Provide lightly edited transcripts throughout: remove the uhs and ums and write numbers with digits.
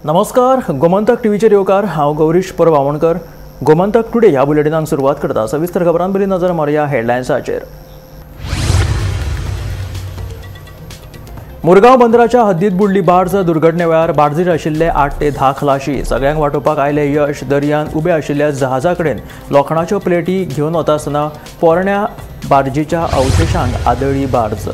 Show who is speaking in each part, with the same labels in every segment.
Speaker 1: नमस्कार, गोमंतक टीव्हीचेर येवकार. हांव गौरीश परब आमोणकर. गोमंतक टुडे ह्या बुलेटिनाक सुरवात करता. सविस्तर खबरां पयलीं नजर मारया हेडलायन्साचेर. मुरगांव बंदराच्या हद्दीत बुडली बार्ज. दुर्घटने वेळार बार्जीर आशिल्ले 8 ते 10 खलाशी. सगळ्यांक वाटोवपाक आयले यश. दर्यान उबे आशिल्ल्या जहाजा कडेन लोखणाच्यो प्लेटी घेवन वता आसतना पोरण्या बार्जीच्या अवशेशांक आदळी बार्ज.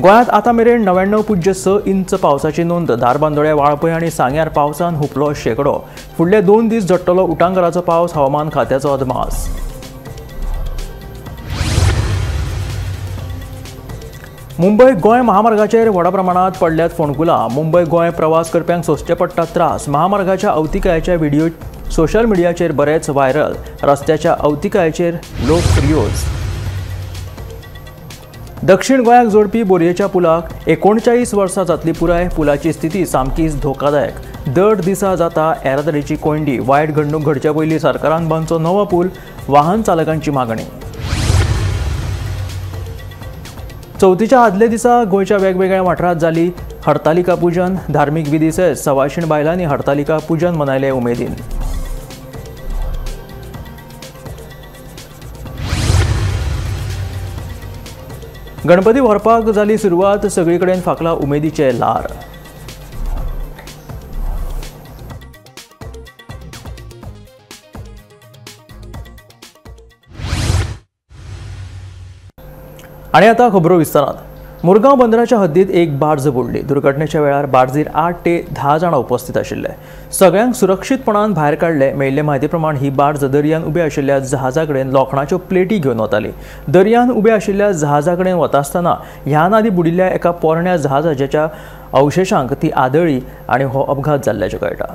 Speaker 1: गोंयांत आतां मेरेन 99.6 इंच पावसाची नोंद. धारबांदोड्या, वाळपय आनी सांग्यार पावसान हुपलो शेंकडो. फुडले 2 दीस झडटलो उटांगराचो पावस. हवामान खात्याचो अदमास. मुंबय गोंय महामार्गाचेर व्हडा प्रमाणांत पडल्यात फोंडकुलां. मुंबय गोंय प्रवास करप्यांक सोंसचे पडटा त्रास. महामार्गाच्या अवतिकायेचे व्हिडिओ सोशल मिडियाचेर बरेच व्हायरल. रस्त्याच्या अवतिकायेचेर लोक फ्रियोज. दक्षिण गोंयाक जोडपी बोरयेच्या पुलाक 39 वर्सां जातली पुराय. पुलाची स्थिती सामकीच धोकादायक. दर दिसा जाता येरादारीची कोंयडी. वायट घडणूक घडचे पयलीं सरकारान बांदचो नवो पूल. वाहन चालकांची मागणी. चवथीच्या आदल्या दिसा गोंयच्या वेगवेगळ्या वाठारांत जाली हरतालिका पुजन. धार्मीक विधी सयत सवाशीण बायलांनी हरतालिका पुजन मनयलें उमेदीन. गणपती व्हरपाक जाली सुरवात. सगळी कडेन फांकला उमेदीचें ल्हार. आनी आतां खबरो विस्तारान. मुरगांव बंदराच्या हद्दीत एक बार्ज बुडली. दुर्घटनेच्या वेळार बार्जीर 8 ते 10 जाणां उपस्थित आशिल्ले. सगळ्यांक सुरक्षीतपणान भायर काडले. मेळिल्ले म्हायती प्रमाण ही बार्ज दर्यान उबे आशिल्ल्या जहाजा कडेन लोखणाच्यो प्लेटी घेवन वताली. दर्यान उबे आशिल्ल्या जहाजा कडेन वता आसतना ह्यान आदीं बुडिल्ल्या एका पोरण्या जहाजाच्या अवशेशांक ती आदळी आनी हो अपघात जाल्ल्याचें कळटा.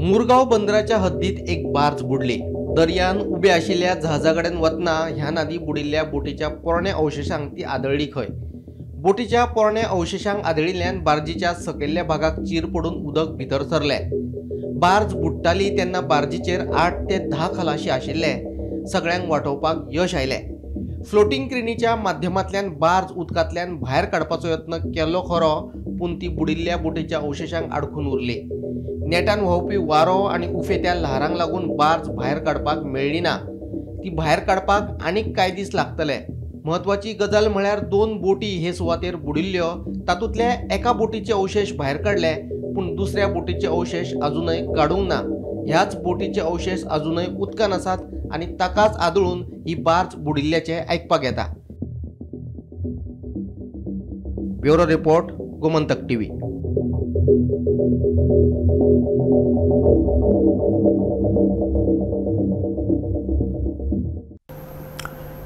Speaker 2: मुरगांव बंदराच्या हद्दीत एक बार्ज बुडली. दर्यान उबे आशिल्ल्या जहाजा कडेन वतना ह्यान आदीं बुडिल्ल्या बोटीच्या पोरण्या अवशेशांक ती आदळ्ळी खंय. बोटीच्या पोरण्या अवशेशांक आदळिल्ल्यान बार्जीच्या सकयल्ल्या भागाक चीर पडून उदक भितर सरलें. बार्ज बुडटाली तेन्ना बार्जीचेर 8 ते 10 खलाशी आशिल्ले. सगळ्यांक वाटोवपाक यश आयलें. फ्लोटींग क्रेनीच्या माध्यमांतल्यान बार्ज उदकांतल्यान भायर काडपाचो यत्न केलो खरो, पूण ती बुडिल्ल्या बोटीच्या अवशेशांक आडखून उरली. नेटान व्हांवपी वारो आनी उफेत्या ल्हारांक लागून बार्ज भायर काडपाक मेळ्ळी ना. ती भायर काडपाक आनीक कांय दीस लागतले. म्हत्वाची गजाल म्हळ्यार 2 बोटी हे सुवातेर बुडिल्ल्यो. तातूंतल्या एका बोटीचे अवशेश भायर काडले, पूण दुसऱ्या बोटीचे अवशेश अजूनय काडूंक ना. ह्याच बोटीचे अवशेश अजूनय उदकान आसात आनी ताकाच आदळून ही बार्ज बुडिल्ल्याचें आयकपाक येता. Bureau report, Gomantak TV.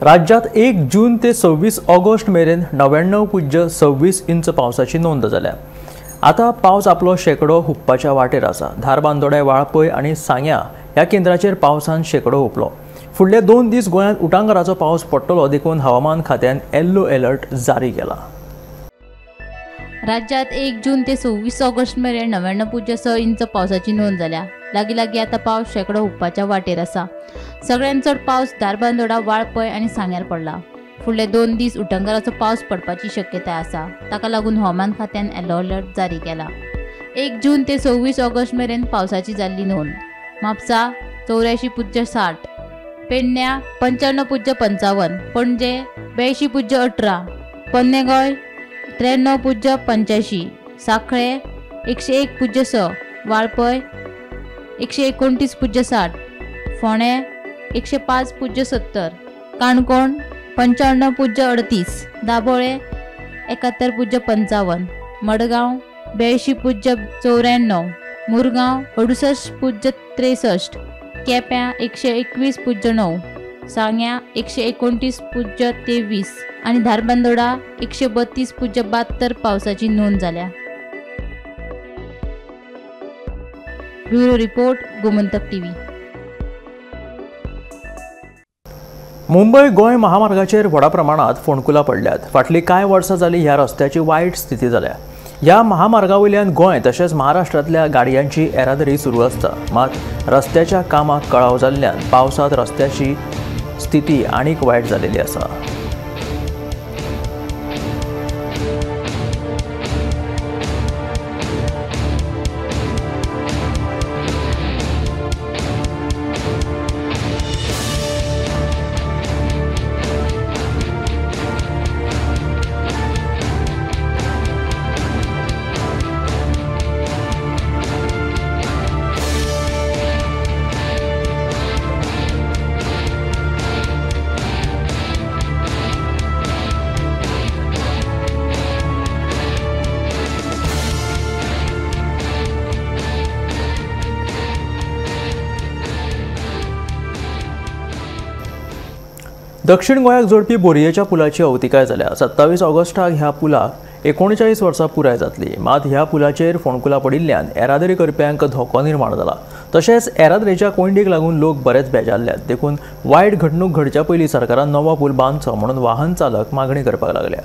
Speaker 1: राज्यात 1 जून ते 26 ऑगस्ट मेरेन 99.26 इंच पावसाची नोंद जाल्या. आतां पावस आपलो शेंकडो हुपपाच्या वाटेर आसा. धारबांदोड्या, वाळपय आनी सांग्या ह्या केंद्राचेर पावसान शेंकडो हुपलो. फुडले 2 दीस गोंयांत उटांगराचो पावस पडटलो देखून हवामान खात्यान येल्लो अलर्ट जारी केला.
Speaker 3: राज्यात 1 जून ते 26 ऑगस्ट मेरेन 99.6 इंच पावसाची नोंद जाल्या. लागीं लागीं आतां पावस शेंकडो हुपपाच्या वाटेर आसा. सगळ्यांत चड पावस धारबांदोडा, वाळपय आनी सांग्यार पडला. फुडले 2 दीस उटंगाराचो पावस पडपाची शक्यताय आसा. ताका लागून हवामान खात्यान येलो अलर्ट जारी केला. 1 जून ते 26 ऑगस्ट मेरेन पावसाची जाल्ली नोंद. म्हापसा 84.60, पेडण्या 95.55, पणजे 82.18, पोन्ने गोंय 93.85, सांखळे 101.6, वाळपय 129.60, फोंडें 105.70, काणकोण 95.38, दाबोळे 71.55, मडगांव 82.94, मुरगांव 68.63, केप्यां 121.9, सांग्यां 129.23 आनी धारबांदोडा 132.72 पावसाची नोंद जाल्या. Bureau report, Gomantak TV.
Speaker 1: Mumbai Goa महामार्गाचेर व्हडा प्रमाणात फोंडकुलां पडल्यात. फाटलीं कांय वर्सां जालीं ह्या रस्त्याची वायट स्थिती जाल्या. ह्या महामार्गा वयल्यान गोंय तशेंच महाराष्ट्रांतल्या गाडयांची येरादारी सुरू आसता. मात रस्त्याच्या कामाक कळाव जाल्ल्यान पावसांत रस्त्याची स्थिती आनीक वायट जाल्ली आसा. दक्षिण गोंयाक जोडपी बोरयेच्या पुलाची अवतिकाय जाल्या. 27 ऑगस्टाक ह्या पुलाक 39 वर्सां पुराय जातली. मात ह्या पुलाचेर फोंडकुलां पडिल्ल्यान येरादारी करप्यांक धोको निर्माण जाला. तशेंच येरादारीच्या कोंयडीक लागून लोक बरेच बेजारल्यात. देखून वायट घडणूक घडच्या पयलीं सरकारान नवो पूल बांदचो म्हणून वाहन चालक मागणी करपाक लागल्या.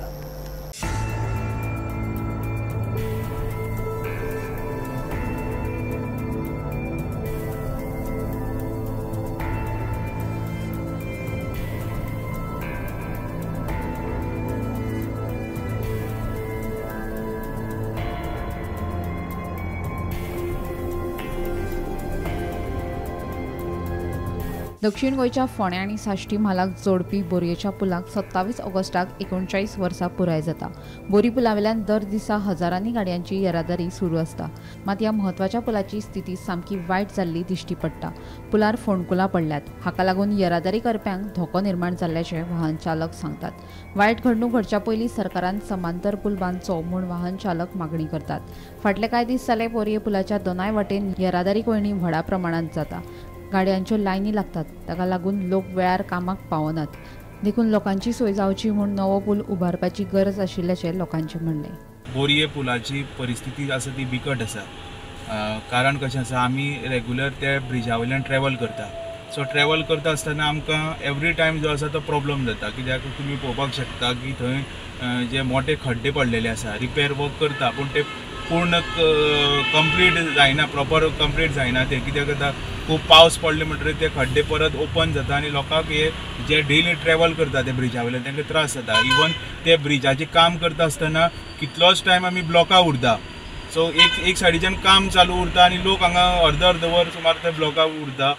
Speaker 4: दक्षिण गोंयच्या फोंड्या आनी साश्टी म्हालाक जोडपी बोरयेच्या पुलाक 27 ऑगस्टाक 39 वर्सां पुराय जाता. बोरी पुलावेल्यान दर दिसा हजारांनी गाडयांची येरादारी सुरू आसता. मात ह्या म्हत्वाच्या पुलाची स्थिती सामकी वायट जाल्ली दिश्टी पडटा. पुलार फोंडकुलां पडल्यात. हाका लागून येरादारी करप्यांक धोको निर्माण जाल्ल्याचें वाहन चालक सांगतात. वायट घडणूक घडच्या पयलीं सरकारान समांतर पूल बांदचो म्हूण वाहन चालक मागणी करतात. फाटले कांय दीस जाले बोरये पुलाच्या दोनाय वाटेन येरादारी कोंयडी व्हडा प्रमाणांत जाता. गाडयांच्यो लायनी लागतात. ताका लागून लोक वेळार कामाक पावनात. देखून लोकांची सोय जावची म्हूण नवो पूल उबारपाची गरज आशिल्ल्याचें लोकांचें म्हणणें.
Speaker 5: बोरये पुलाची परिस्थिती आसा ती बिकट आसा. कारण कशें आसा, आमी रेगुलर त्या ब्रिजा वयल्यान ट्रॅवल करता. सो ट्रॅवल करता आसतना आमकां एवरी टायम जो आसा तो प्रॉब्लम जाता. कित्याक तुमी पळोवपाक शकता की थंय जे मोठे खड्डे पडलेले आसा, रिपेर वर्क करता पूण ते पूर्ण कंप्लीट जायना, प्रॉपर कंप्लीट जायना ते. कित्याक आतां खूब पावस पडले म्हणटकीर ते खड्डे परत ओपन जाता आनी लोकांक हे जे डेली ट्रॅवल करता ते ब्रिजा वयल्यान तांकां त्रास जाता. इवन ते ब्रिजाचें काम करता आसतना कितलोच टायम आमी ब्लॉका उरता. सो एक सायडीच्यान काम चालू उरता आनी लोक हांगा अर्द अर्द वर सुमार ते ब्लॉका उरता.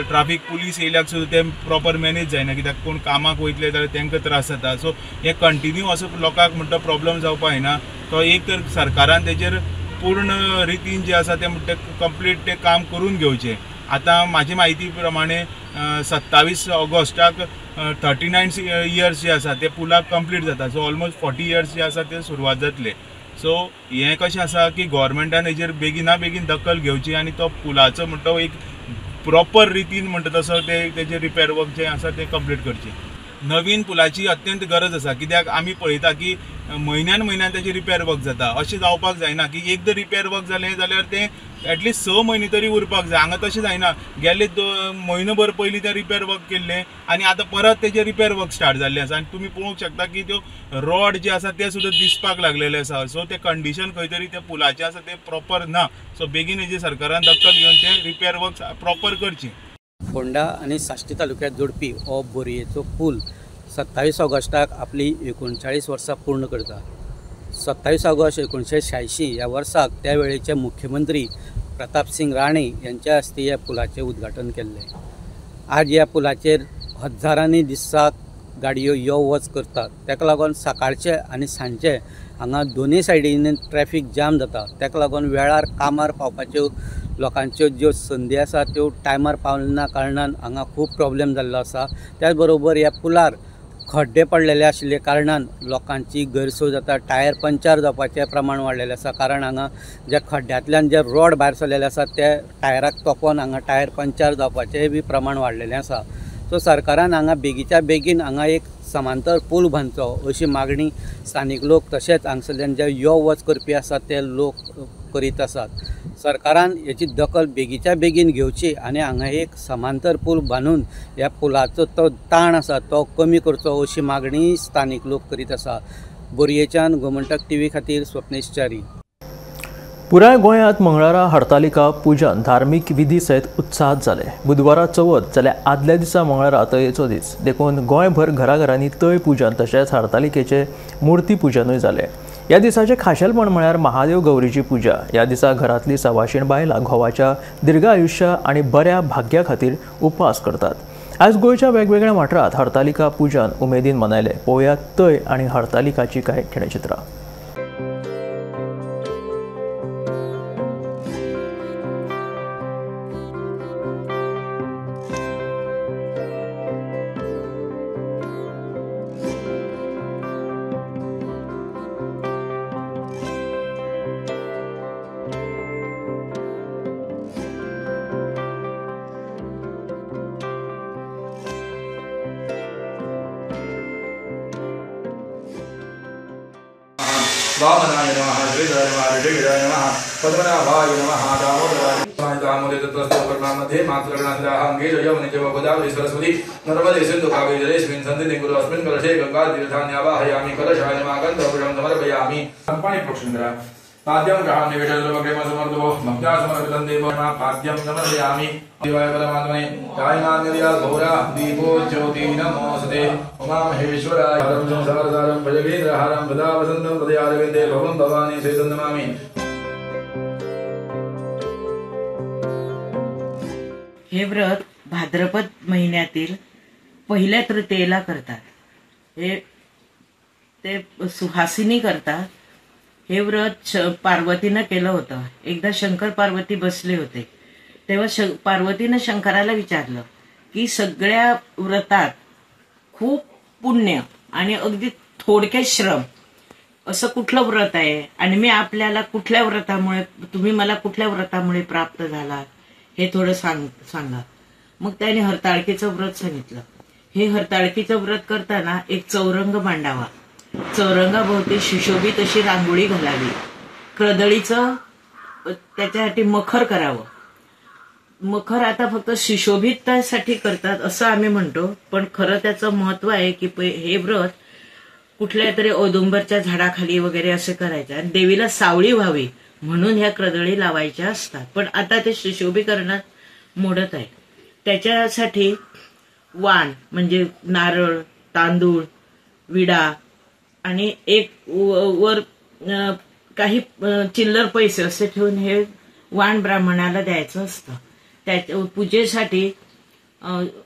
Speaker 5: ट्राफीक पुलीस येयल्याक सुद्दां ते प्रॉपर मॅनेज जायना, कित्याक कोण कामाक वयतले जाल्यार तांकां त्रास जाता. सो हे कंटिन्यू असो लोकांक म्हणटा प्रॉब्लम जावपाक जायना. तो एक तर सरकारान तेजेर पूर्ण रितीन जे आसा तें म्हणटा कंप्लीट तें काम करून घेवचें. आतां म्हाजी म्हायती प्रमाणे 27 ऑगस्टाक 39 इयर्स जे आसा ते पुलाक कंप्लीट जाता. सो ऑलमोस्ट 40 इयर्स जे आसा ते सुरवात जातले. सो हें कशें आसा की गोवोरमेंटान हेजेर बेगिना बेगीन दखल घेवची आनी तो पुलाचो म्हणटा एक प्रॉपर रितीन म्हणटा तसो ते तेजें रिपेर वर्क जें आसा तें कंप्लीट करचें. नवीन पुलाची अत्यंत गरज आसा, कित्याक आमी पळयता की म्हयन्यान म्हयन्यान तेजें रिपेर वर्क जाता. अशें जावपाक जायना की एकदां रिपेर वर्क जालें जाल्यार तें एटलिस्ट 6 म्हयने तरी उरपाक जाय. हांगा तशें जायना, गेले म्हयनोभर पयलीं तें रिपेर वर्क केल्लें आनी आतां परत तेजें रिपेर वर्क स्टार्ट जाल्लें आसा. आनी तुमी पळोवंक शकता की त्यो रॉड जे आसा ते सुद्दां दिसपाक लागलेले आसा. सो तें कंडिशन खंय तरी त्या पुलाचें आसा तें प्रॉपर ना. सो बेगीन हेजें सरकारान दखल घेवन तें रिपेर वर्क प्रॉपर करचें.
Speaker 6: फोंडा आनी साश्टी तालुक्यात जोडपी हो बोरयेचो पूल 27 ऑगस्टाक आपली 39 वर्सां पूर्ण करता. 27 ऑगस्ट 1986 ह्या वर्साक त्या वेळेचे मुख्यमंत्री प्रतापसिंग राणे यांच्या हस्ते ह्या पुलाचें उद्घाटन केल्लें. आज ह्या पुलाचेर हजारांनी दिसाक गाडयो यो वच करतात. ताका लागून सकाळचे आनी सांजचे हांगा दोनूय सायडीन ट्रॅफीक जाम जाता. ताका लागून वेळार कामार पावपाच्यो लोकांच्यो ज्यो संदी आसा त्यो टायमार पावना कारणान हांगा खूब प्रॉब्लेम जाल्लो आसा. त्याच बरोबर ह्या पुलार खड्डे पडलेले आशिल्ले कारणान लोकांची गैरसोय जाता. टायर पंक्चर जावपाचें प्रमाण वाडलेलें आसा, कारण हांगा ज्या खड्ड्यांतल्यान जे रोड भायर सरलेले आसा ते टायराक तोपोन हांगा टायर पंक्चर जावपाचें बी प्रमाण वाडलेलें आसा. सो सरकारान हांगा बेगीच्या बेगीन हांगा एक समांतर पूल बांदचो अशी मागणी स्थानीक लोक तशेंच हांगसरल्यान जे यो वच करपी आसात ते लोक करीत आसात. सरकारान हेची दखल बेगीच्या बेगीन घेवची आनी हांगा एक समांतर पूल बांदून ह्या पुलाचो तो ताण आसा तो कमी करचो अशी मागणी स्थानीक लोक करीत आसा. बोरयेच्यान गोमंतक टीव्ही खातीर स्वप्नेश च्यारी.
Speaker 1: पुराय गोंयांत मंगळारा हरतालिका पुजन धार्मीक विधी सयत उत्साहात जाले. बुधवारा चवथ जाल्यार आदल्या दिसा मंगळारा तयेचो दीस, देखून गोंयभर घराघरांनी तय पुजन तशेंच हरतालिकेचे मूर्ती पुजनूय जालें. ह्या दिसाचें खाशेलपण म्हळ्यार महादेव गौरीची पुजा. ह्या दिसा घरांतली सवाशीण बायलां घोवाच्या दीर्घायुश्य आनी बऱ्या भाग्या खातीर उपवास करतात. आज गोंयच्या वेगवेगळ्या वाठारांत हरतालिका पुजन उमेदीन मनयलें. पळोवया तय आनी हरतालिकाची कांय खिणचित्रां.
Speaker 7: वामनाय नमः, श्रीधराय नमः, ऋषिकेशाय नमः, पद्मनाभाय नमः, दामोदराय दामोदर तत्त्वकर्मामध्ये मातृगणान्दाः अंगेजयवनिजव गोदावरी सरस्वती नर्मदे सिन्धु कावेरी जलेऽस्मिन् सन्निधिं कुरु अस्मिन् कलशे गंगा तीर्थान्यावाहयामि कलशाय नमः गन्धपुष्पं समर्पयामि. पाणि प्रोक्षण करा. पाद्यं ग्रहां निवेशय समर्पो भक्त्या समर्पितं देव पाद्यं समर्पयामि. देवाय परमात्मने कायमान्यर्या गौरा दीपो ज्योति नमोऽस्तुते. उमा महेश्वराय हरं संसारसारं भजगेन्द्रहारं सदा वसन्तं हृदयारविन्दे भवं भवानी सहितं नमामि.
Speaker 8: हे व्रत भाद्रपद महिन्यातील पहिल्या तृतीयेला करतात. हे ते सुहासिनी करतात. हे व्रत पार्वतीनं केलं होतं. एकदा शंकर पार्वती बसले होते तेव्हा पार्वतीनं शंकराला विचारलं की सगळ्या व्रतात खूप पुण्य आणि अगदी थोडके श्रम असं कुठलं व्रत आहे आणि मी आपल्याला कुठल्या व्रतामुळे, तुम्ही मला कुठल्या व्रतामुळे प्राप्त झालात हे थोडं सांगा. मग त्याने हरताळकेचं व्रत सांगितलं. हे हरताळकेचं व्रत करताना एक चौरंग मांडावा, चौरंगाभोवती सुशोभित अशी रांगोळी घालावी, करदळीचं त्याच्यासाठी मखर करावं. मखर आता फक्त सुशोभितसाठी करतात असं आम्ही म्हणतो, पण खरं त्याचं महत्व आहे की हे व्रत कुठल्या तरी औदुंबरच्या झाडाखाली वगैरे असं करायचं आणि देवीला सावळी व्हावी म्हणून ह्या करदळी लावायच्या असतात. पण आता ते सुशोभीकरणात मोडत आहे. त्याच्यासाठी वाण म्हणजे नारळ, तांदूळ, विडा आणि एक वर काही चिल्लर पैसे असे ठेवून हे वाण ब्राह्मणाला द्यायचं असतं. त्या पूजेसाठी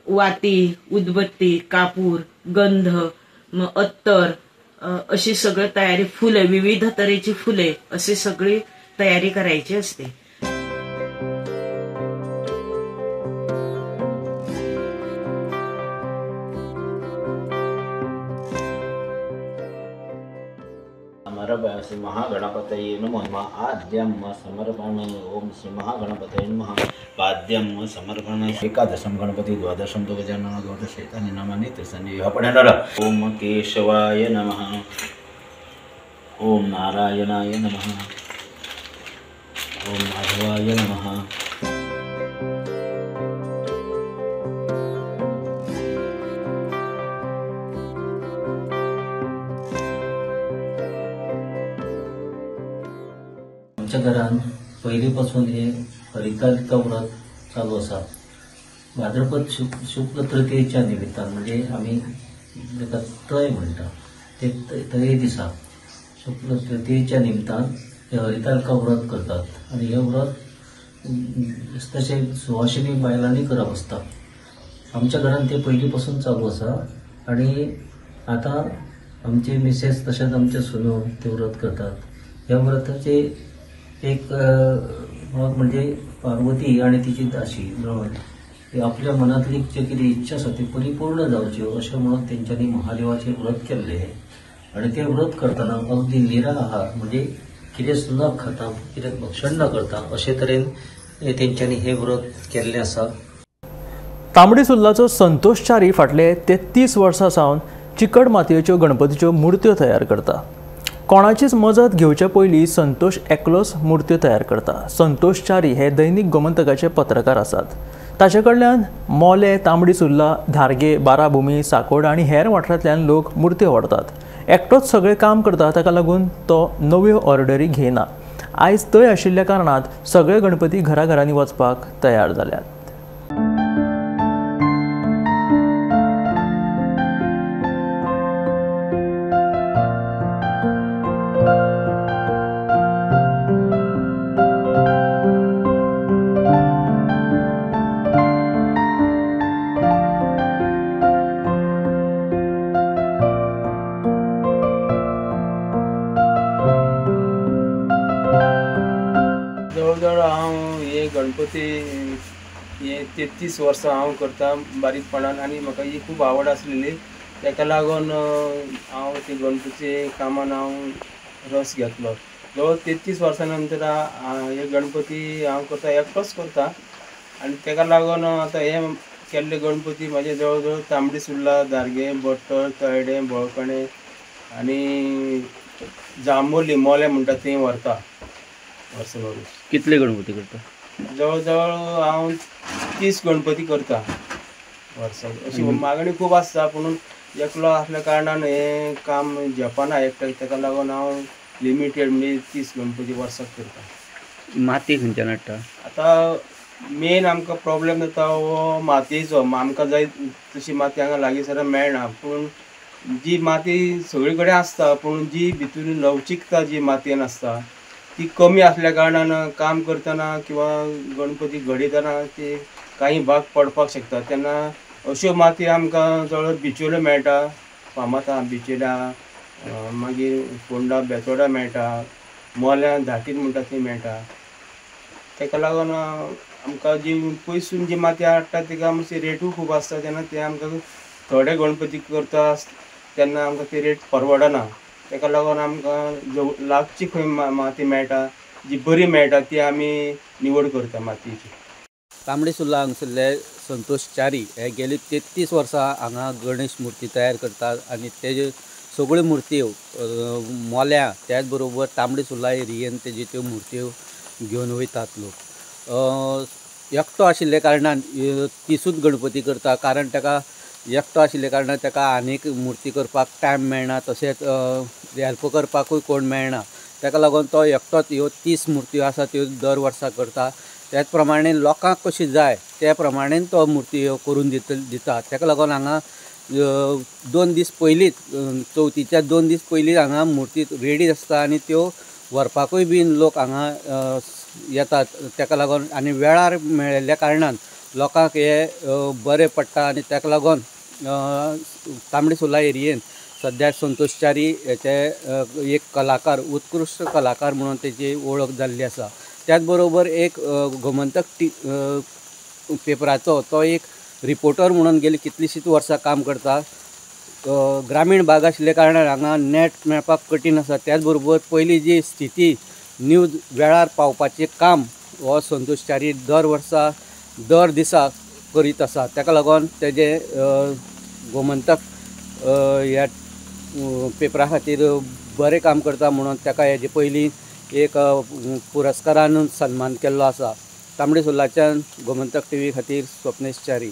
Speaker 8: वाती, उदबत्ती, कापूर, गंध, अत्तर अशी सगळी तयारी, फुले, विविध तऱ्हेची फुले अशी सगळी तयारी करायची असते.
Speaker 9: श्री महागणपतये नमः. आद्यं समर्पणे ओम श्री महागणपतये नमः. पाद्यं समर्पणे एकादशं गणपति द्वादशं तु गजानन द्वादशेतानि नामानि त्रिसन्नि पठनर. ओम केशवाय नमः. ओम नारायणाय नमः. ओम माधवाय नमः.
Speaker 10: आमच्या घरान पयलीं पासून हे हरितालिका व्रत चालू आसा. भाद्रपद शुक्ल तृतीयेच्या निमित्तान म्हणजे आमी ताका तय म्हणटा ते तये दिसा शुक्ल तृतीयेच्या निमतान हे हरितालिका व्रत करतात आनी हे व्रत तशें सुवासिनी बायलांनी करप आसता. आमच्या घरान ते पयलीं पासून चालू आसा आनी आतां आमचे मिसेस तशेंच आमचे सुनो ते व्रत करतात. ह्या व्रताचे एक भाग म्हणजे पार्वती आणि तिची दासी मेळून आपल्या मनातली जे कितें इच्छा आसा ती परिपूर्ण जावच्यो अशें म्हणून तेंच्यांनी महादेवाचें व्रत केल्लें आनी तें व्रत करतना अगदी निराहार म्हणजे कितेंच न खाता, कितें भक्षण न करता अशे तरेन तेंच्यांनी हें व्रत केल्लें आसा.
Speaker 1: तांबडी सुर्लाचो संतोष च्यारी फाटले 33 वर्सां सावन चिकट मातयेच्यो गणपतीच्यो मुर्त्यो तयार करता. कोणाचीच मजत घेवचे पयलीं संतोष एकलोच मुर्त्यो तयार करता. संतोष च्यारी हे दैनिक गोमंतकाचे पत्रकार आसात. ताचे कडल्यान मोले, तांबडी सुर्ला, धारगे, बाराभुमी, साकोड आनी हेर वाठारांतल्यान लोक मुर्त्यो व्हरतात. एकटोच सगळें काम करता, ताका लागून तो नव्यो ऑर्डरी घेयना। आयज तय आशिल्ल्या कारणान सगळे गणपती घराघरांनी वचपाक तयार जाल्यात।
Speaker 11: जवळ हांव हे गणपती हे 33 वर्सां हांव करता बारीकपणान आनी म्हाका ही खूब आवड आसलेली, ताका लागून हांव ती गणपती कामान हांव रस घेतलो। जवळ 33 वर्सां नंतर हे गणपती हांव करता, एकटोच करता आनी ताका लागून आतां हे केल्ले गणपती म्हाजे जवळ जवळ तांबडी सुर्ला, दारगे, बट्टर, तळडे, बळकणे आनी जांबोली, मोले म्हणटा ती व्हरता वर्सभर।
Speaker 12: कितले गणपती करता?
Speaker 11: जवळ जवळ हांव 30 गणपती करता वर्साक। अशी मागणी खूब आसता, पूण एकलो आसल्या कारणान हें काम झेपना एकट्याक, ताका लागून हांव लिमिटेड म्हणजे 30 गणपती वर्साक करता।
Speaker 12: माती खंयच्यान हाडटा?
Speaker 11: आतां मेन आमकां प्रोब्लेम जाता हो मातयेचो। आमकां जाय तशी माती हांगा लागींसरा मेळना, पूण जी माती सगळी कडेन आसता पूण जी भितून लवचिकता जी मातयेन आसता ती कमी आसल्या कारणान काम करतना किंवा गणपती घडयतना ते काही भाग पडपाक शकता। तेन्ना अश्यो माती आमकां जवळ बिचोल्यो मेळटा, फामाद आहा बिचोल्या, मागीर फोंडा बेतोडा मेळटा, मोल्यां धाटीन म्हणटा ती मेळटा। ताका लागून आमकां जी पयसून जी माती हाडटा तिका मातशी रेटूय खूब आसता, तेन्ना ते आमकां थोडे गणपती करता तेन्ना आमकां ती रेट परवडना। ताका लागून आमकां लागची खंय माती मेळटा, जी बरी मेळटा ती आमी निवड करता मातयेची।
Speaker 6: तांबडी सुर्ला हांगसरले संतोष च्यारी हे गेली 33 वर्सां हांगा गणेश मुर्ती तयार करतात आनी तेजे सगळ्यो मुर्त्यो मोल्या त्याच बरोबर तांबडी सुर्ला एरियेन तेजी त्यो मुर्त्यो घेवन वयतात लोक। एकटो आशिल्ल्या कारणान 30 गणपती करता, कारण ताका एकटो आशिल्ल्या कारणान ताका आनीक मुर्ती करपाक टायम मेळना, तशेंच हेल्प करपाकूय कोण मेळना, ताका लागून तो एकटोच ह्यो 30 मुर्त्यो आसा त्यो दर वर्सा करता। त्याच प्रमाणे लोकांक कशी जाय त्या प्रमाणे तो मुर्ती ह्यो करून दिता। ताका लागून हांगा 2 दीस पयलींच, चवथीच्या 2 दीस पयलीं हांगा मुर्ती रेडी आसता आनी त्यो व्हरपाकूय बीन लोक हांगा येतात। ताका लागून आनी वेळार मेळिल्ल्या कारणान लोकांक हे बरें पडटा आनी ताका लागून तांबडी सुर्ला एरियेन सद्या संतोष च्यारी हेचे एक कलाकार, उत्कृश्ट कलाकार म्हणून तेजी वळख जाल्ली आसा। त्याच बरोबर एक गोमंतक पेपराचो तो एक रिपोर्टर म्हणून गेली कितलींशींच वर्सां काम करता। ग्रामीण भाग आशिल्ल्या कारणान हांगा नेट मेळपाक कठीण आसा, त्याच बरोबर पयलीं जी स्थिती न्यूज वेळार पावपाचें काम हो संतोष च्यारी दर वर्सा दर दिसा करीत आसा। ताका लागून तेजे गोमंतक ह्या पेपरा खातीर बरें काम करता म्हणून ताका हेजे पयलीं एक पुरस्कारान सन्मान केल्लो आसा। तांबडी सुर्लाच्यान गोमंतक टीव्ही खातीर स्वप्नेश च्यारी।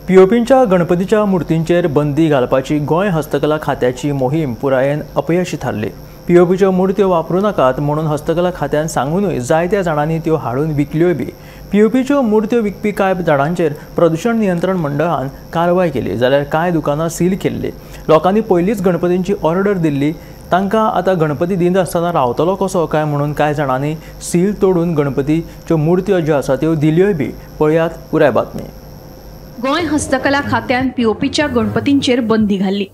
Speaker 1: पीओपीच्या गणपतीच्या मूर्तींचेर बंदी घालपाची गोंय हस्तकला खात्याची मोहीम पुरायेन अपयशी थारली। पीओपीच्यो मूर्त्यो वापरूं नाकात म्हणून हस्तकला खात्यान सांगूनय जायत्या जाणांनी त्यो हाडून विकल्योय बी। पीओपीच्यो मूर्त्यो विकपी कांय जाणांचेर प्रदूषण नियंत्रण मंडळान कारवाय केली, जाल्यार कांय दुकानां सील केल्ली। लोकांनी पयलींच गणपतींची ऑर्डर दिल्ली, तांकां आतां गणपती दिनासतना रावतलो कसो काय म्हणून कांय जाणांनी सील तोडून गणपतीच्यो मूर्त्यो ज्यो आसा त्यो दिल्योय बी। पळयात पुराय बातमी।
Speaker 13: गोंय हस्तकला खात्यान पीओपीच्या गणपतींचेर बंदी घाल्ली।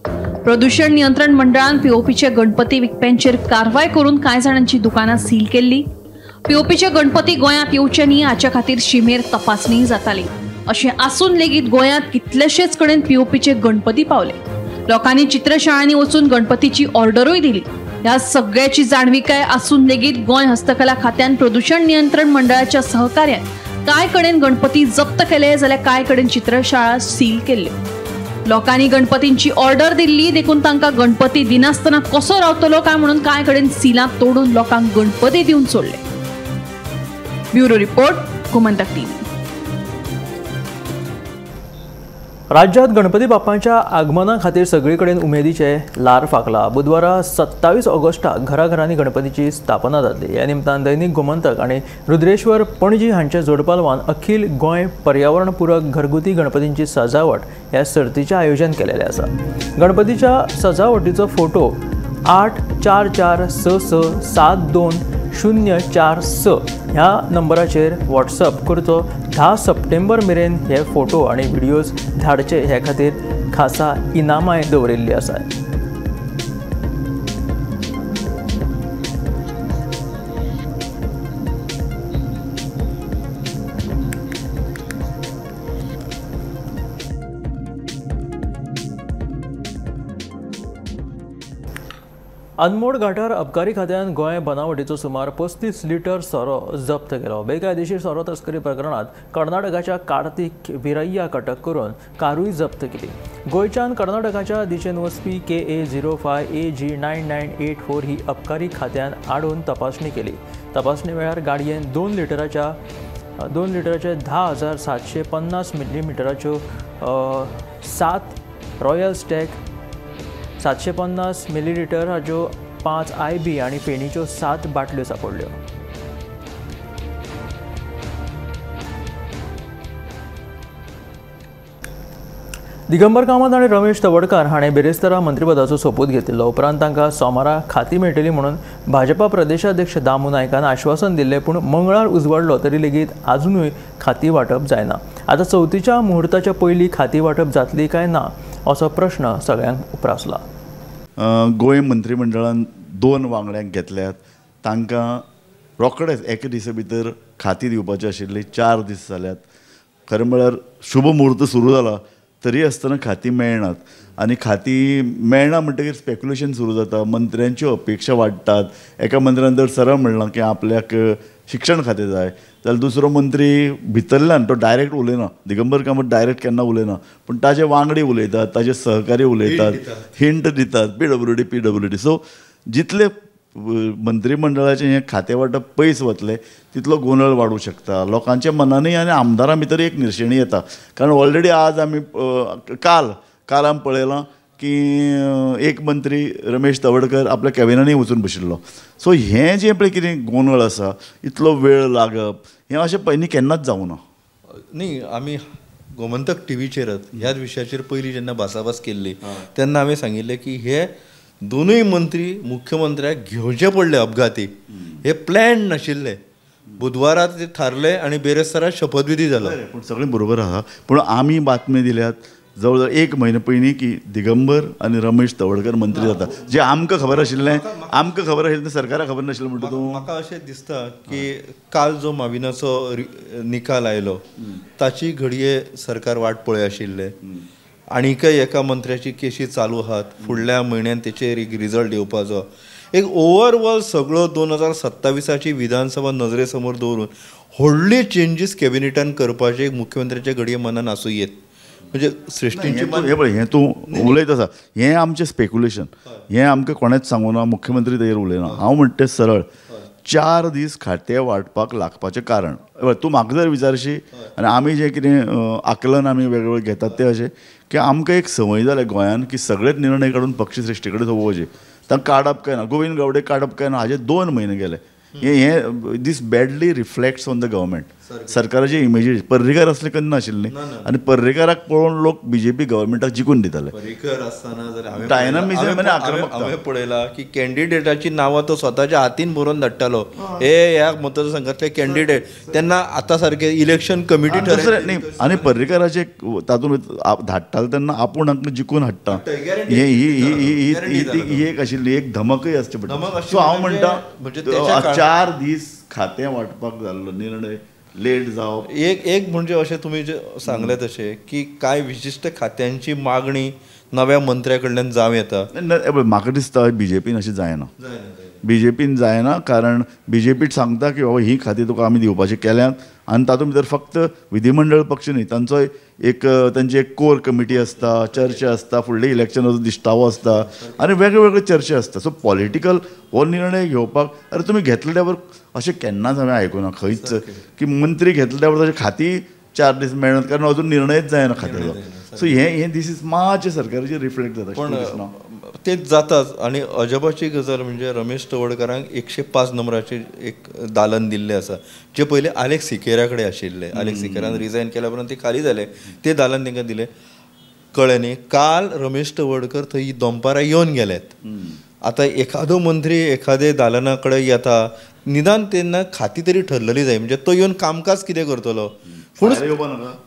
Speaker 13: प्रदूषण नियंत्रण मंडळान पीओपीचे गणपती विकप्यांचेर कारवाय करून कांय जाणांची दुकानां सील केल्ली। पीओपीचे गणपती गोंयांत येवचे न्ही हाच्या खातीर शिमेर तपासणी जाताली। अशें आसून लेगीत गोंयांत कितलेशेच कडेन पीओपीचे गणपती पावले। लोकांनी चित्रशाळांनी वचून गणपतीची ऑर्डरूय दिली। ह्या सगळ्याची जाणविकाय आसून लेगीत गोंय हस्तकला खात्यान प्रदूषण नियंत्रण मंडळाच्या सहकार्यान कांय कडेन गणपती जप्त केले जाल्यार कांय कडेन चित्रशाळा सील केल्ल्यो। लोकांनी गणपतींची ऑर्डर दिल्ली देखून तांकां गणपती दिनासतना कसो रावतलो काय म्हणून कांय कडेन सिलां तोडून लोकांक गणपती दिवन सोडले। Bureau report, Gomantak TV.
Speaker 1: राज्यात गणपती बाप्पांच्या आगमना खातीर सगळे कडेन उमेदीचे लार फाकला. बुधवारा 27 ऑगस्टाक घराघरांनी गणपतीची स्थापना जातली. ह्या निमतान दैनिक गोमंतक आनी रुद्रेश्वर पणजी हांच्या जोडपालवान अखिल गोंय पर्यावरणपूरक घरगुती गणपतींची सजावट ह्या सर्तीचें आयोजन केलेलें आसा. गणपतीच्या सजावटीचो फोटो 8 4 4 6 6 7 2 0 4 6 ह्या नंबराचेर व्हॉट्सअप करचो. 10 सप्टेंबर मेरेन हे फोटो आनी व्हिडियोज धाडचे हे खातीर खासा इनामाय दवरिल्ली आसात. अनमोड घाटार अबकारी खात्यान गोंय बनावटीचो सुमार 35 लिटर सोरो जप्त केलो. बेकायदेशीर सोरो तस्करी प्रकरणात कर्नाटकाच्या कार्तिक विरय्याक अटक करून कारूय जप्त केली. गोंयच्यान कर्नाटकाच्या दिशेन वचपी KA 05 AG 9984 ही अबकारी खात्यान आडोवन तपासणी केली. तपासणी वेळार गाडयेन 2 लिटराचे 10,750 मिलीमिटराच्यो 7 रॉयल स्टॅग, 750 मिलीलिटराच्यो 5 IB आनी फेणीच्यो 7 बाटल्यो सापडल्यो. दिगंबर कामत आनी रमेश तवडकार हाणें बिरेस्तारा मंत्रीपदाचो सोपूत घेतिल्लो. उपरांत तांकां सोमारा खाती मेळटली म्हणून भाजपा प्रदेशाध्यक्ष दामू नायकान आश्वासन दिल्लें, पूण मंगळार उजवाडलो तरी लेगीत आजुनूय खाती वांटप जायना. आतां चवथीच्या मुहूर्ताच्या पयलीं खाती वांटप जातली काय ना असो प्रश्न सगळ्यांक उप्रासला.
Speaker 14: गोंय मंत्रिमंडळान 2 वांगड्यांक घेतल्यात, तांकां रोखडेच एका दिसा भितर खाती दिवपाची आशिल्ली. 4 दीस जाल्यात. खरें म्हळ्यार शुभ मुहूर्त सुरू जाला तरी आसतना खाती मेळनात आनी खाती मेळना म्हणटकीर स्पेक्युलेशन सुरू जाता, मंत्र्यांच्यो अपेक्षा वाडटात. एका मंत्र्यान जर सरळ म्हणलां की आपल्याक शिक्षण खातें जाय जाल्यार दुसरो मंत्री भितरल्यान तो डायरेक्ट उलयना, दिगंबर कामत डायरेक्ट केन्ना उलयना, पूण ताजे वांगडी उलयतात, ताजे सहकारी उलयतात, हिंट दितात, PWD. सो जितले मंत्रिमंडळाचें हें खातें वांटप पयस वतलें तितलो गोंदळ वाडूं शकता. लोकांच्या मनानूय आनी आमदारां भितर एक निर्शेणी येता, कारण ऑलरेडी आज आमी काल आमी पळयलां की एक मंत्री रमेश तवडकर आपल्या कॅबिनांनी वचून बशिल्लो. सो हें जें पळय कितें गोंदळ आसा, इतलो वेळ लागप हें अशें पयलीं केन्नाच जावं ना.
Speaker 15: न्ही, आमी गोमंतक टीव्हीचेरच ह्याच विशयाचेर पयलीं जेन्ना भासाभास केल्ली तेन्ना हांवें सांगिल्लें की हे दोनूय मंत्री मुख्यमंत्र्याक घेवचे पडले अपघाती, हे प्लॅन नाशिल्ले. बुधवारा ते थारले आनी बेरेस्तारा शपथविधी जालो.
Speaker 14: पूण सगळें बरोबर आसा, पूण आमी बातमी दिल्यात जवळ जवळ 1 म्हयनो पयलीं की दिगंबर आनी रमेश तवडकर मंत्री जाता, जे आमकां खबर आशिल्लें, आमकां खबर आशिल्लें, सरकाराक खबर नाशिल्लें. म्हणटा तूं
Speaker 15: म्हाका अशें दिसता की काल जो माविनाचो निकाल आयलो ताची घडये सरकार वाट पळय आशिल्लें. आनीकय एका मंत्र्याची केशी चालू आहात, फुडल्या म्हयन्यान तेचेर एक रिजल्ट येवपाचो. एक ओवरऑल सगळो 2027 विधानसभा नजरे समोर दवरून व्हडले चेंजीस कॅबिनेटान करपाचे मुख्यमंत्र्याच्या घडये मनान आसूं येत. म्हणजे सृश्टींची
Speaker 14: हें पळय, हें तूं उलयत आसा हें आमचें स्पेक्युलेशन, हें आमकां कोणेंच सांगूना, मुख्यमंत्री तेजेर उलयना. हांव म्हणटा तें सरळ 4 दीस खातें वांटपाक लागपाचें कारण तूं म्हाका जर विचारशी आनी आमी जें कितें आकलन आमी वेगवेगळे घेतात तें अशें की आमकां एक संवय जाल्या गोंयान की सगळेच निर्णय काडून पक्षश्रेश्ठी कडेन सोंपोवचे. तांकां काडप काय ना, गोविंद गावडे काडप काय ना, हाजे 2 म्हयने गेले. हें this badly reflects on the government. सरकाराचे इमेजीस पर्रीकार असले केन्ना आशिल्ले आनी पर्रीकाराक पळोवन लोक बीजेपी गव्हर्मेंटाक जिखून दिताले.
Speaker 15: पर्रीकर आसतना जर
Speaker 14: डायनामिझम आनी आक्रमकता
Speaker 15: हांवें पळयला की कॅन्डिडेटाची नांवां तो स्वताच्या हातीन बरोवन धाडटालो, हे ह्या मतदारसंघातले कॅन्डिडेट. तेन्ना आतां सारके इलेक्शन कमिटी
Speaker 14: दुसरें न्ही, आनी पर्रीकाराचे तातूंत धाडटाले तेन्ना आपूण हांकां जिखून हाडटा, ही एक आशिल्ली एक धमकय आसची पडटा. सो हांव म्हणटा 4 दीस खातें वांटपाक जाल्लो निर्णय लेट जावप.
Speaker 15: एक एक म्हणजे अशें तुमी जे सांगलें तशें की कांय विशिश्ट खात्यांची मागणी नव्या मंत्र्या कडल्यान जावं येता.
Speaker 14: म्हाका दिसता बीजेपीन अशें जायना, बीजेपीन जायना, कारण बीजेपी सांगता की बाबा ही खातीं तुका आमी दिवपाची केल्यांत आनी तातूंत भितर फक्त विधिमंडळ पक्ष न्ही, तांचो एक तांची एक कोर कमिटी आसता, चर्चा आसता, फुडले इलेक्शनाचो दिश्टावो आसता आनी वेगळे वेगळे चर्चा आसता. सो पॉलिटिकल हो निर्णय घेवपाक अरे तुमी घेतले त्यावर अशें केन्नाच हांवें आयकुना खंयच की मंत्री घेतले त्यावर ताचे खाती 4 दीस मेळनात, कारण अजून निर्णयच जायना खात्याचो. सो हें हें this is मातशें सरकाराचेर रिफ्लेक्ट जाता,
Speaker 15: पण तेच जाताच. आनी अजबाची गजाल म्हणजे रमेश तवडकारांक 105 नंबराचेर एक दालन दिल्लें आसा, जे पयलीं आलेक्स सिकेरा कडेन आशिल्लें. आलेक्स सिकेरान रिजायन केल्या उपरांत ते खाली जाले, ते दालन तांकां दिलें. कळ्ळें न्ही, काल रमेश तवडकर थंय दनपारां येवन गेलेत. आतां एखादो मंत्री एखादे दालना कडेन येता, निदान तेन्ना खाती तरी ठरलेली जाय, म्हणजे तो येवन कामकाज कितें करतलो. पूण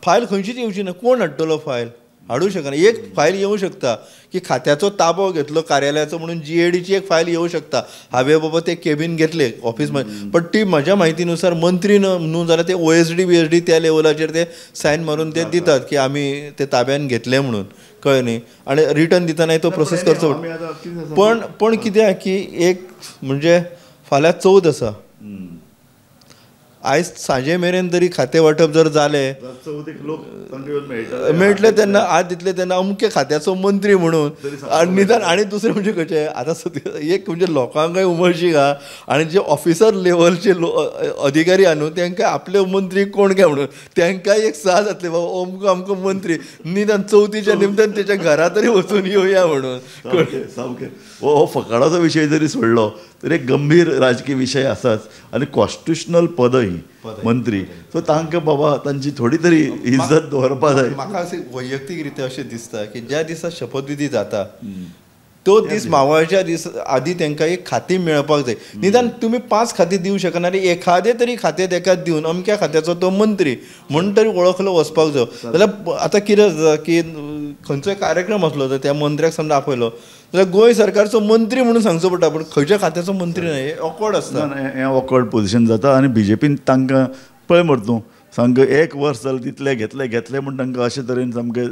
Speaker 15: फायल खंयचीच येवची ना, कोण हाडटलो फायल, हाडूं शकना. एक फायल येवं शकता की खात्याचो ताबो घेतलो कार्यालयाचो म्हणून जीएडीची एक फायल येवं शकता, हांवें बाबा ते केबीन घेतले ऑफिस, पण ती म्हज्या म्हायतीनुसार मंत्री न्हू जाल्यार ते ओएसडी बीएसडी त्या लेवलाचेर ते सायन मारून ते दितात की आमी ते ताब्यान घेतले म्हणून. कळ्ळें न्ही, आनी रिटर्न दितनाय तो प्रोसेस करचो. पण पण कितें की एक म्हणजे फाल्यां 14 आसा, आयज सांजे मेरेन तरी खातें वांटप जर जालें मेळटलें तेन्ना आज दितलें तेन्ना अमके खात्याचो मंत्री म्हणून. आनी निदान आनी दुसरें म्हणजे खंयचें आतां एक म्हणजे लोकांकय उमळशीक आहा, आनी जे ऑफिसर लेवलचे अधिकारी आहा न्हू तांकां आपले मंत्री कोण काय म्हणून तांकांय एक साह जातली, बाबा अमको अमको मंत्री, निदान चवथीच्या निमतान तेच्या घरा तरी वचून येवया म्हणून.
Speaker 14: सामकें हो फकाणाचो विशय जरी सोडलो तरी एक गंभीर राजकीय विशय आसाच, आनी कॉन्स्टिट्युशनल पद ही मंत्री, सो तांकां बाबा तांची थोडी तरी इज्जत दवरपा जाय.
Speaker 15: म्हाका अशें वैयक्तीक रित्या अशें दिसता की ज्या दिसा शपथविधी जाता तो दीस मावळच्या दीस आदी तांकां एक खातें मेळपाक जाय. निदान तुमी 5 खातीं दिवं शकना, एखादें तरी खातें ताका दिवन अमक्या खात्याचो तो मंत्री म्हूण तरी वळखलो वचपाक जाय. जाल्यार आतां कितें जाता की खंयचोय कार्यक्रम आसलो तर त्या मंत्र्याक समजा आपयलो जाल्यार गोंय सरकारचो मंत्री म्हणून सांगचो पडटा, पूण खंयच्या खात्याचो मंत्री न्हय, हें ऑकवर्ड आसता.
Speaker 14: हें ऑकवर्ड पोझिशन जाता. आनी बीजेपीन तांकां पळय मरे तूं सामकें 1 वर्स जालें तितलें घेतलें घेतलें म्हूण तांकां अशे तरेन सामकें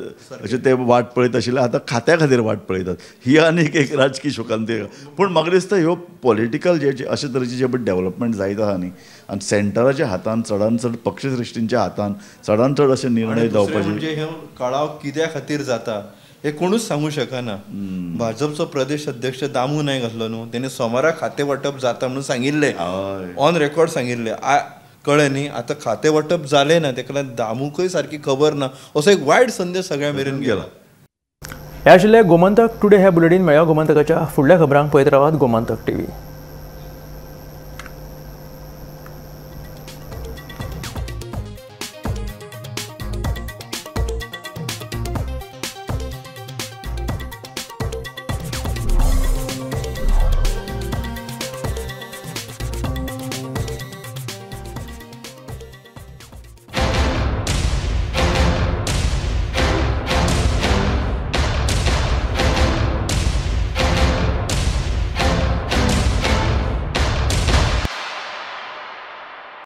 Speaker 14: अशें ते वाट पळयत आशिल्ले, आतां खात्या खातीर वाट पळयतात. ही आनीक एक राजकीय शोकांतिका. पूण म्हाका दिसता ह्यो पॉलिटिकल जे अशे तरेचे जे डेवलपमेंट जायत आहा न्ही, आनी सेंटराच्या हातान चडान चड पक्षश्रेश्ठींच्या हातान चडान चड अशे निर्णय जावपाचे.
Speaker 15: म्हणजे हे कळाव कित्या खातीर जाता हे कोणूच सांगू शकना. भाजपचो प्रदेश अध्यक्ष दामू नायक आसलो न्हू, तेणे सोमारा खातें वांटप जाता म्हणून सांगिल्लें, ऑन रेकॉर्ड सांगिल्लें. कळ्ळें न्ही, आतां खातें वांटप जालें ना, ताका लागून दामूकय सारकी खबर ना, असो एक वायट संदेश सगळ्यां मेरेन गेला.
Speaker 1: हे आशिल्लें गोमंतक टुडे हे बुलेटीन. मेळ्या गोमंतकाच्या फुडल्या खबरांक पळयत रावात गोमंतक टीव्ही.